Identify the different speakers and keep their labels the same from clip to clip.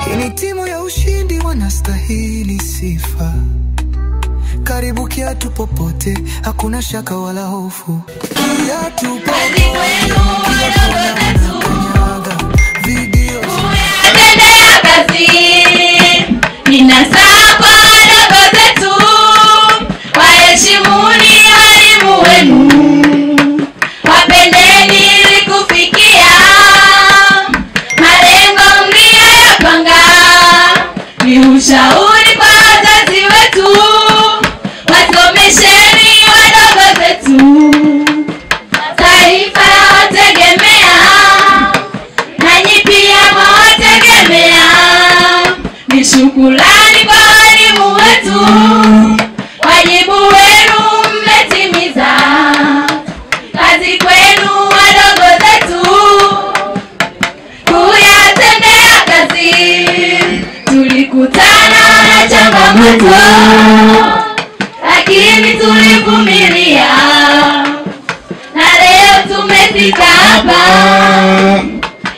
Speaker 1: Hii ni timu ya ushindi, wanastahili sifa. Karibu Kiatu popote, hakuna shaka wala hofu. Kiatu popote, wanakanyaga video.
Speaker 2: Tendea kazi ninasaba wadogo zetu, waheshimuni walimu wenu, wapendeni ili kufikia malengo mliyoyapanga. Ni ushauri kwa wazazi wetu, wasomesheni wadogo zetu, taifa wategemea, nanyi pia mwawategemea. Ni shukrani kwa walimu wetu, wajibu wenu mmetimiza, kazi kwenu wadogo zetu kuyatendea kazi. Tulikutana na changamoto, lakini tulivumilia, na leo tumefika hapa.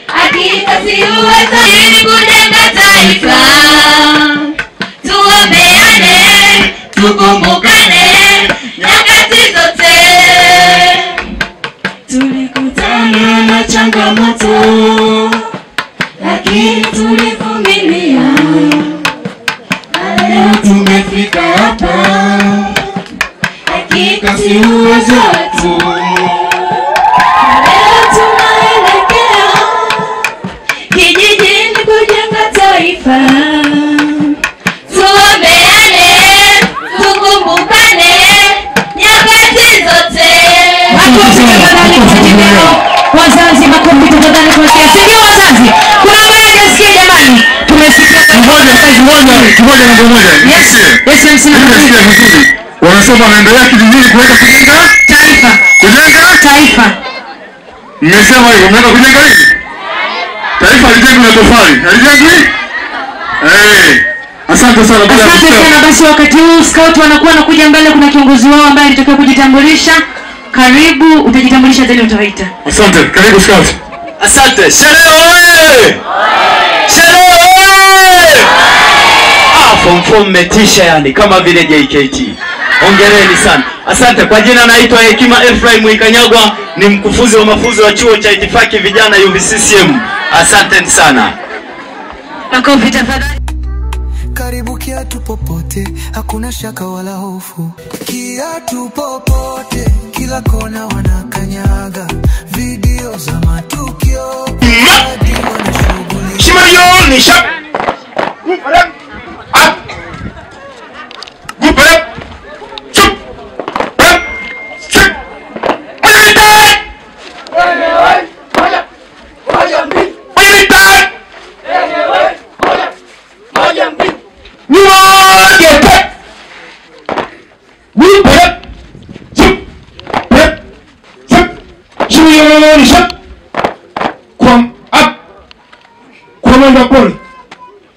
Speaker 2: Hakika si uwezo ili kujenga taifa. Tuombeane, tukumbukane nyakati zote. Tulikutana na changamoto, lakini tulivumilia, na leo tumefika hapa. Hakika si uwezo wetu. Leo tunaelekea kijijini kujenga taifa. Tuombeane, tukumbukane nyakati zote.
Speaker 3: Wazazi, makofi tafadhali kwa kiasi. Ndio wazazi. Kuna ambaye hajasikia jamani? Tumesikia
Speaker 4: Ngoja mambo moja.
Speaker 3: Yes, yes,
Speaker 4: Nimesikia vizuri. Wanasema wanaendelea kijijini kuweka kujenga
Speaker 3: taifa.
Speaker 4: Kujenga
Speaker 3: taifa.
Speaker 4: Mmesema hivyo, mnaenda kujenga nini? Taifa halijengwi na tofali. Halijengwi? Eh. Asante sana bila
Speaker 3: Asante sana. Basi wakati huu scout wanakuwa wanakuja mbele, kuna kiongozi wao ambaye alitakiwa kujitambulisha. Karibu, utajitambulisha then utawaita.
Speaker 4: Asante, karibu scout.
Speaker 5: Asante. Sherehe oye! Sherehe oye! Ah, form 4 mmetisha yani kama vile JKT. Hongereni sana. Asante. Kwa jina naitwa Hekima Ephraim Ikanyagwa, ni mkufunzi wa mafunzo wa chuo cha Itifaki Vijana UVCCM. Asante sana.
Speaker 3: Makofi tafadhali.
Speaker 1: Karibu Kiatu popote, hakuna shaka wala hofu. Kiatu popote, kila kona wanakanyaga. Video za matukio, hadi wanashughulika.
Speaker 4: Shimayo ni shap. Up. Group up. Chup. Up. Chup.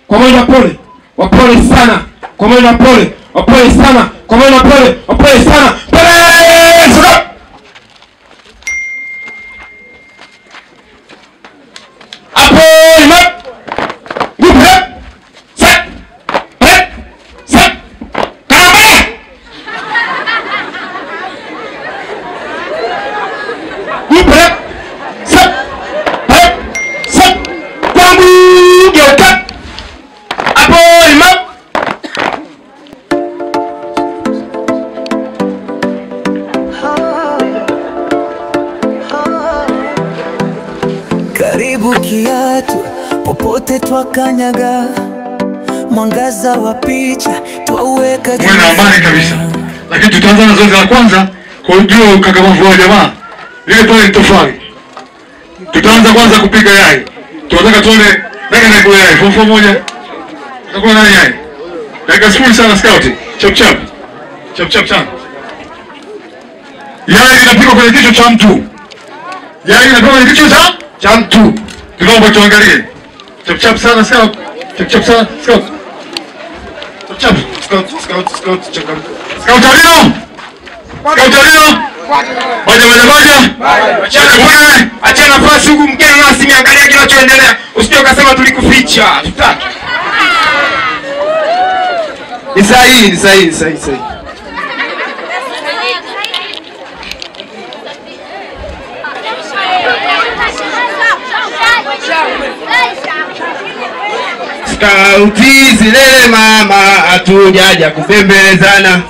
Speaker 4: Kwa mwendo pole, wapole sana, kwa mwendo pole, wapole sana, kwa mwendo pole, wapole sana, pole soka. Apo ima, gupe, set, rep, set, karabaya. Gupe, set, rep, set, kwangu geuka.
Speaker 1: Karibu Kiatu popote twakanyaga, mwangaza wa picha twauweka
Speaker 4: Mwe na amani kabisa. Lakini tutaanza na zoezi la kwanza kwa ujua ukakamavu wa jamaa. Lile pale ni tofali. Tutaanza kwanza kupiga yai. Tunataka tuone nani anakula yai. Form 4 moja. Tutakuwa nani yai? Dakika 0 sana scout. Chap chap. Chap chap sana. Yai linapigwa kwenye kichwa cha mtu. Yai linapigwa kwenye kichwa cha mtu. Tunaomba tuangalie. Chap chap sana scout. Chap chap sana scout. Chap chap.
Speaker 6: Scout, scout, scout, changamka.
Speaker 4: Scout Alino. Scout Alino. Moja moja moja. Moja.
Speaker 6: Achia nafasi huku mgeni rasmi, angalia kinachoendelea. Usije ukasema tulikuficha. Tutaki. Ni sahihi, ni sahihi, sahihi, sahihi. Skauti zilele mama, hatujaja kubembelezana.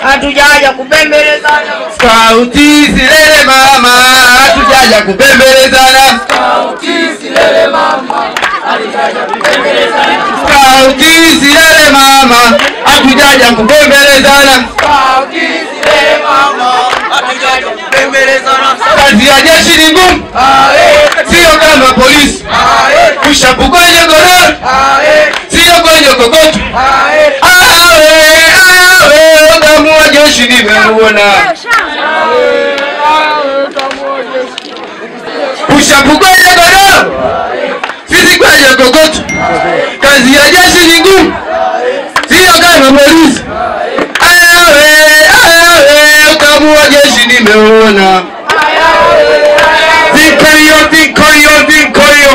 Speaker 7: Hatujaja kubembelezana.
Speaker 6: Skauti zilele mama, hatujaja kubembelezana.
Speaker 7: Skauti zilele mama, hatujaja kubembelezana.
Speaker 6: Skauti zilele mama, hatujaja kubembelezana.
Speaker 7: Skauti zilele mama, hatujaja kubembelezana.
Speaker 6: Kazi ya jeshi ni ngumu, sio kama polisi. Kushapu kwenye godoro, sio kwenye kokoto. Awe, awe, utamu wa jeshi nimeuona. Kushapu kwenye godoro, sisi kwenye kokoto. Kazi ya jeshi ni ngumu, sio kama polisi. Awe, awe, utamu wa jeshi nimeuona. Zinkoyo, zinkoyo, zinkoyo.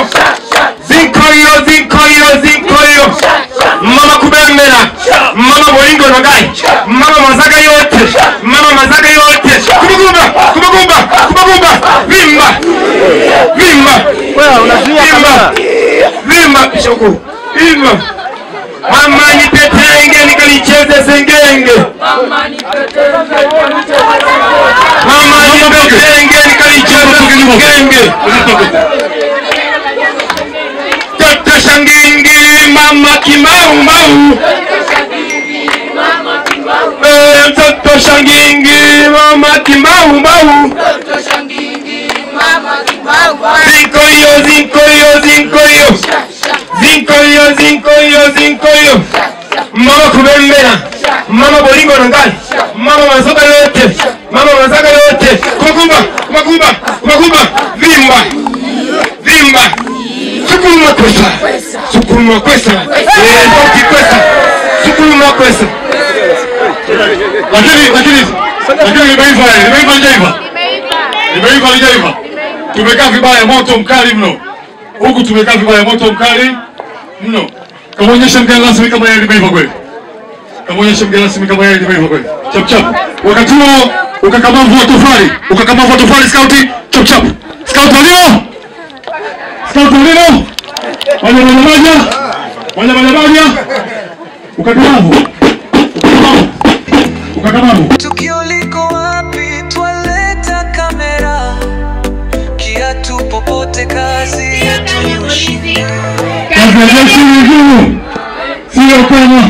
Speaker 6: Zinkoyo, zinkoyo, zinkoyo. Mama kubembela, mama bolingo nangai, mama mazaga yote, mama mazaga yote. Kubugumba, kubugumba, kubugumba. Vimba, vimba.
Speaker 5: Wewe unazuia
Speaker 6: vimba. Vimba, shoko. Vimba. Mama nipe tenge nikalicheze sengenge.
Speaker 7: Mama nipe tenge nikalicheze.
Speaker 6: Mama nipe tenge nikalicheze sengenge. Toto shangingi mama kimau mau. Toto shangingi mama kimau mau.
Speaker 7: Toto shangingi mama kimau mau.
Speaker 6: Zinkoyo, zinkoyo, zinkoyo. Zinkoyo, zinkoyo, zinkoyo. Mama kubembela, mama bolingo nangai, mama mazoka yote, mama mazaga yote. Kumakumba, kumakumba, kumakumba. Vimba, vimba. Sukuma kwesa, sukuma kwesa, eh, kwesa, sukuma kwesa.
Speaker 4: Lakini imeiva, imeiva haijaiva. Imeiva haijaiva. Tumekaa vibaya, moto mkali mno. Huku tumekaa vibaya, moto mkali mno. Kamuonyesha mgeni rasmi kama yeye limeiva kweli. Kamuonyesha mgeni rasmi kama yeye limeiva kweli. Chap chap. Wakati huo ukakamavu wa tofali, ukakamavu wa tofali skauti, chap chap. Scout walio. Scout walio. Moja moja moja. Moja moja moja. Ukakamavu. Ukakamavu. Ukakamavu.
Speaker 1: Tukio liko wapi? Twaleta kamera. Kiatu popote, kazi yetu ni ushindi.
Speaker 4: Kazi ya jeshi ni ngumu, sio kama.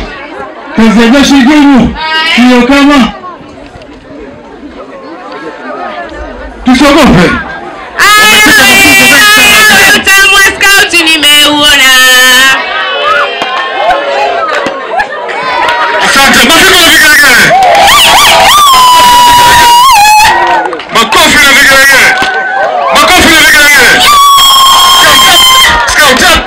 Speaker 4: Kazi ya jeshi ngumu, sio kama. Tusiogope.
Speaker 2: Awe, utamu wa skauti nimeuona.
Speaker 4: Asante, makofi na vigelegele. Makofi na vigelegele. Makofi na vigelegele. Scout up.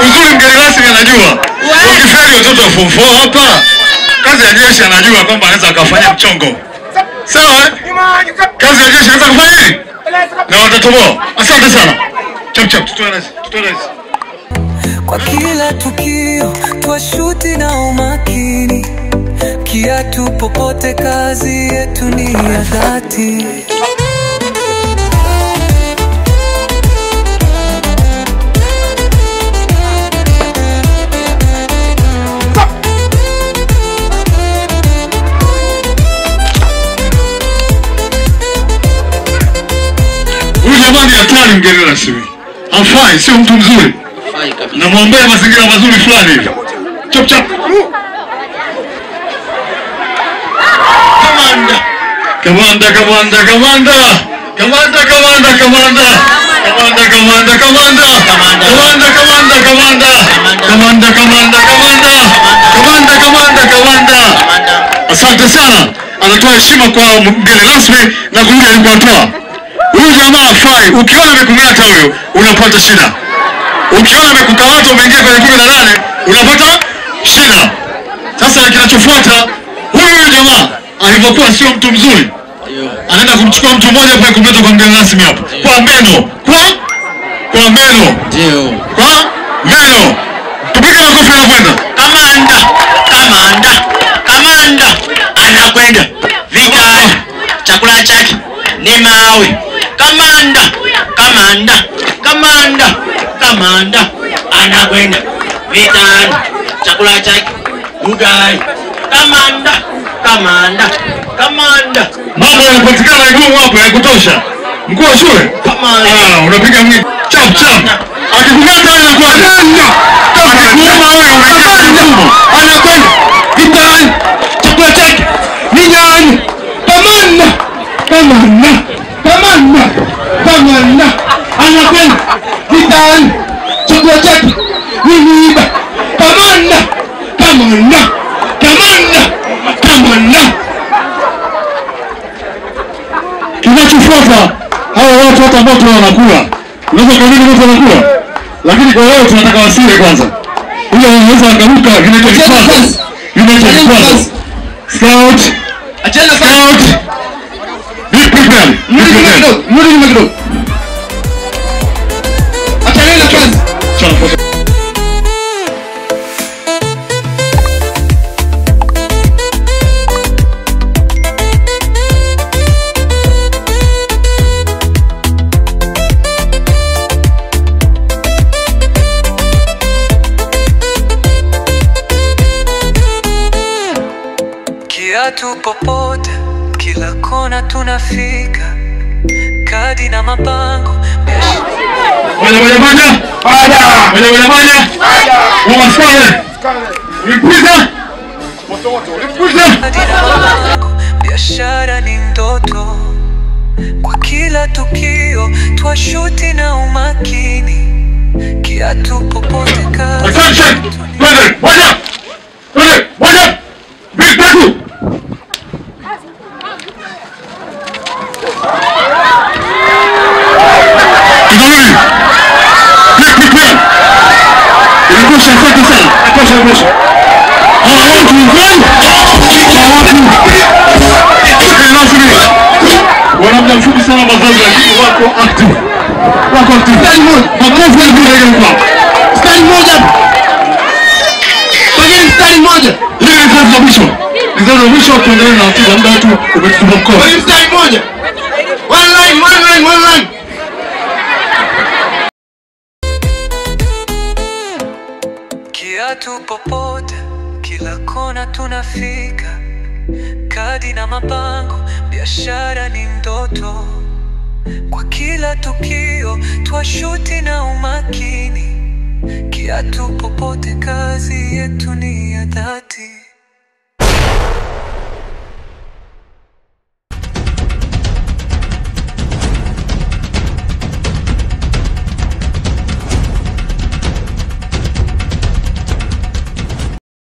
Speaker 4: Uzuri mgeni rasmi anajua. Ukifeli watoto wa form 4 hapa, kazi ya jeshi anajua kwamba anaweza akafanya mchongo. Sawa eh? Kazi ya jeshi anaweza kufanya nini? Na watatoboa. Asante sana. Chap chap, tutoe rais, tutoe rais.
Speaker 1: Kwa kila tukio twashuti na umakini. Kiatu popote, kazi yetu ni ya dhati.
Speaker 4: Huyu jamani hatari mgeni rasmi. Hafai, sio mtu mzuri. Namwombea mazingira mazuri fulani hivi. Chap chap. Kamanda, kamanda, kamanda. Kamanda, kamanda, kamanda. Kamanda, kamanda, kamanda. Kamanda, kamanda, kamanda. Kamanda, kamanda, kamanda. Kamanda, kamanda, kamanda. Asante sana. Anatoa heshima kwa mgeni rasmi na kurudi alikotoa. Huyu jamaa hafai. Ukiona amekung'ata huyo, unapata shida. Ukiona amekukamata umeingia kwenye 18, unapata shida. Sasa kinachofuata, huyu jamaa alivyokuwa sio mtu mzuri, anaenda kumchukua mtu mmoja hapa kumleta kwa mgeni rasmi hapa. Kwa meno. Kwa meno.
Speaker 6: Ndio.
Speaker 4: Kwa meno. Tupige makofi anakwenda.
Speaker 6: Kamanda, kamanda, kamanda anakwenda vitani. Chakula chake ni mawe. Kamanda, kamanda, kamanda, kamanda anakwenda vitani. Chakula chake ugali. Kamanda, kamanda, kamanda.
Speaker 4: Mambo yanapatikana igumu hapo ya kutosha. Mkuu wa shule?
Speaker 6: Kamanda.
Speaker 4: Ah, unapiga mwingi. Chap chap. Akikung'ata wewe inakuwaje? Akikuuma wewe unaingia kwenye mfumo.
Speaker 6: Anakwenda vitani. Chakula chake ni nyani. Kamanda, kamanda, kamanda, kamanda anakwenda vitani. Chakula chake ni miiba. Kamanda, kamanda, kamanda, kamanda.
Speaker 4: Kinachofuata, hawa watu hata moto wanakula. Unaweza kuamini moto wanakula? Lakini kwa leo tunataka wasile kwanza. Huyo anaweza akaruka, kinaitwa kikwazo. Kinaitwa kikwazo. Scout.
Speaker 6: Achana
Speaker 4: Scout. Be prepared. Be
Speaker 6: Mrudi nyuma
Speaker 4: prepared.
Speaker 6: kidogo, mrudi nyuma kidogo. Achana na kwanza.
Speaker 4: Chana.
Speaker 1: Kiatu popote, kila kona tunafika. Kadi na mabango,
Speaker 4: Moja moja moja. Moja moja moja. Umaskare. Ulimpiza. Ulimpiza.
Speaker 1: kadi na mabango, biashara ni ndoto. Kwa kila tukio twashuti na umakini. Kiatu popote, kazi
Speaker 4: Attention. Twende. Moja. Twende. Moja. Mbili, tatu. Tunarudi. Be prepared. Inatosha, asante sana. Inatosha, inatosha. Hawa watu hawa watu mgeni rasmi wana muda mfupi sana mazoezi, lakini wako active. Wako active. Makofi ya vigelegele kwao.
Speaker 6: Mstari mmoja hapo. Pageni mstari mmoja.
Speaker 4: Hili ni zoezi la mwisho. Ni zoezi la mwisho, tuendelee na ratiba. Muda wetu umetutupa mkono.
Speaker 6: Pageni mstari mmoja. One line, one line, one line.
Speaker 1: Kiatu popote, kila kona tunafika. Kadi na mabango, biashara ni ndoto. Kwa kila tukio twashuti na umakini. Kiatu popote, kazi yetu ni ya dhati.